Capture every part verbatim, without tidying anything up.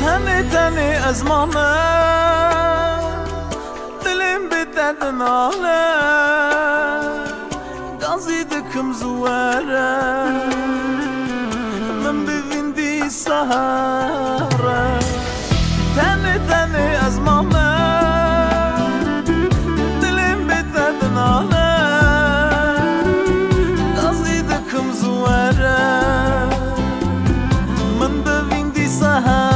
Tenê tenê ez mame, dilê min bi te dinale. Gazî dikim zû were, min bivîn dîsa here. Tenê tenê ez mame, dilê min bi te dinale. Gazî dikim zû were, min bivîn dîsa here.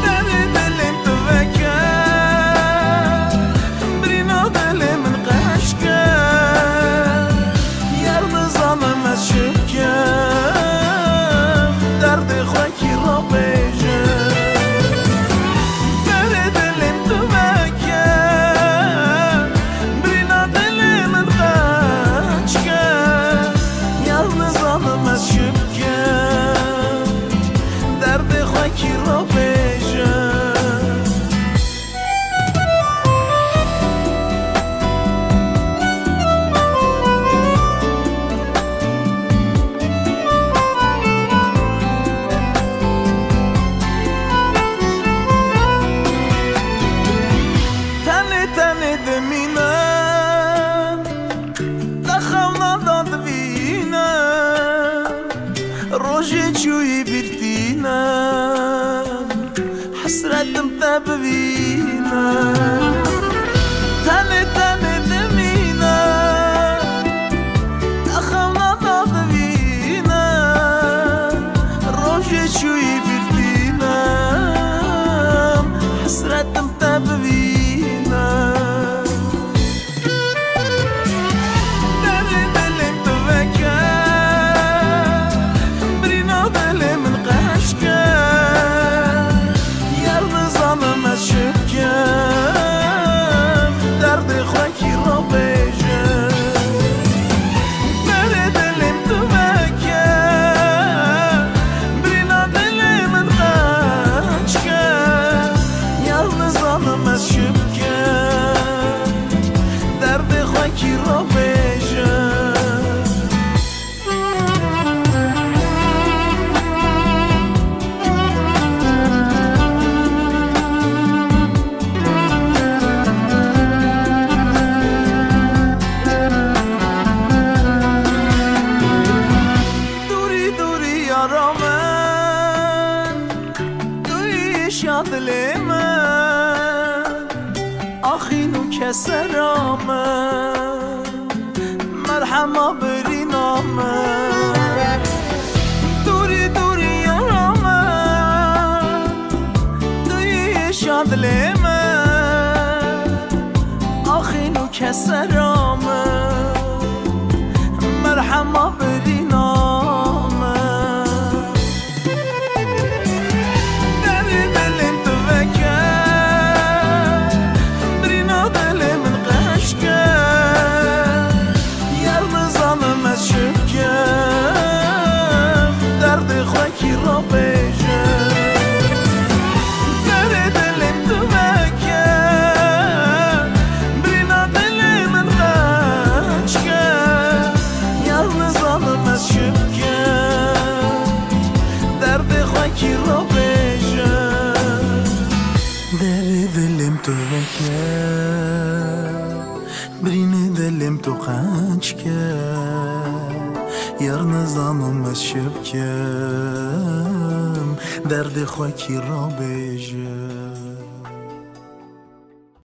Derdê dilê min tu veke, birîna dilê min qeşke. Yar nizanim ez çi bikim, derdê xwe kî rabêje. Derdê dilê min tu veke, birîna dilê min qeşke. Yar nizanim ez çi bikim, derdê xwe kî rabêje. Tenê tenê dimîne, te xewna da divîne, rojê çûyî bîr tîne, hesretim te bivîne. Tenê tenê dimîne, te xewna da divîne, rojê çûyî bîr tîne, hesretim te bivîne. Derdê dilê min tu veke, birîna dilê min qeşke. Yar nizanim ez çi bikim, derdê xwe kî rabêje. Derdê dilê min tu veke, birîna dilê min qeşke. Yar nizanim ez çi bikim, derdê xwe kî rabêje. Dûrî dûrî yara min, tu yî şa dilê min. Axîn û kesera min, merhema birîna min. Dûrî dûrî yara min, tu yî şa dilê min. Axîn û kesera min, merhema birîna min. Derdê dilê min tu veke, birîna dilê min qeşke. Yar nizanim ez çi bikim, derdê xwe kî rabêje. Derdê dilê min tu veke, birîna dilê min qeşke. Yar nizanim ez çi bikim, derdê xwe kî rabêje. Derdê dilê min tu veke, birînê dilê min tu qenc ke. Yar nizanim ez çi bikim, derdê xwe kî rabêje.